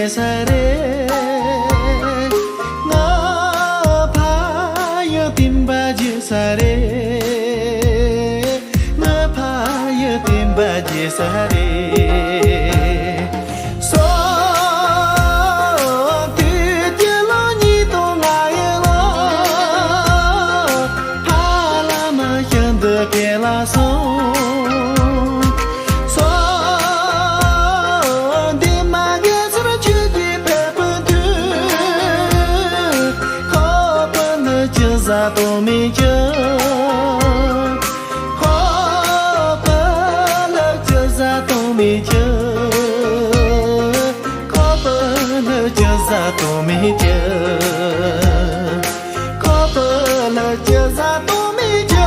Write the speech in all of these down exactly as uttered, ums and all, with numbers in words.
ས་རེད། ང་ཕ་ཡི་བསྟན་པ་རྒྱས་ས་རེད། ང་ཕ་ཡི་བསྟན་པ་རྒྱས་ས་རེད། སོ་དུས་ཀྱི་ལོ་ཉིས་སྟོང་ལྔ་ཡི་ལོ། ཕ་ལ་མ་ཤི་འདི་སྐད་ལ་སོང་། སོ་འདི་མ་གི་སར་ཆུ་གི་ཕེབས་པའི་དུས། ཁོ་པ་ལ་ཅི་ཟ་དོ་མི་ཅི། ཁོ་པ་ལ་ཅི་ཟ་དོ་མི་ཅི། ཁོ་པ་ལ་ཅི་ཟ་དོ་མི་ཅི། ཁོ་པ་ལ་ཅི་ཟ་དོ་མི་ཅི།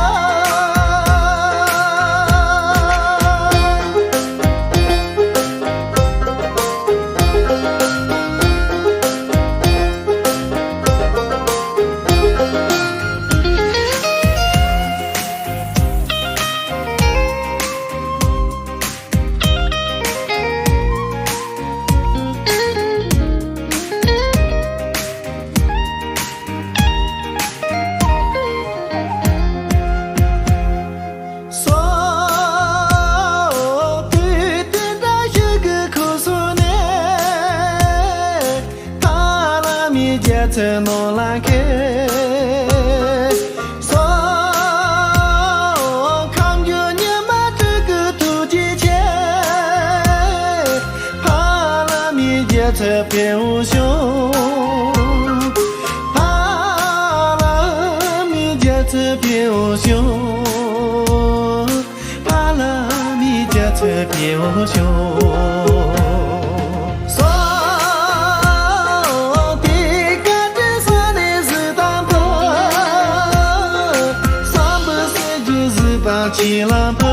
སོ་དུས་དེ་འདྲ་ཞིག་གི་ཁུ་སུ་ནས། ཐ་ལ་མི་རྒྱལ་ཚོའི་ནང་ལ་ཁེལ། སོ་ཁམས་རྒྱུད་ཉི་མ་དྲུག་གི་ཐུགས་རྗེ་ཆེ། ཕ་ལ་མི་རྒྱལ་ཚོའི་ཕེ་འུ་ཤོ། ཕ་ལ་མི་རྒྱལ་ཚོའི་ཕེ་འུ་ཤོ། ཕ་ལ་མི་རྒྱལ་ཚོའི་ཕེ་འུ་ཤོ། སོ་དེ་ཀ་ཏི་ས་ནས་ཟི་དང་པོ། སམ་བུ་སེ་རྒྱུ་ཟི་དང་ཆི་ལམ་པོ།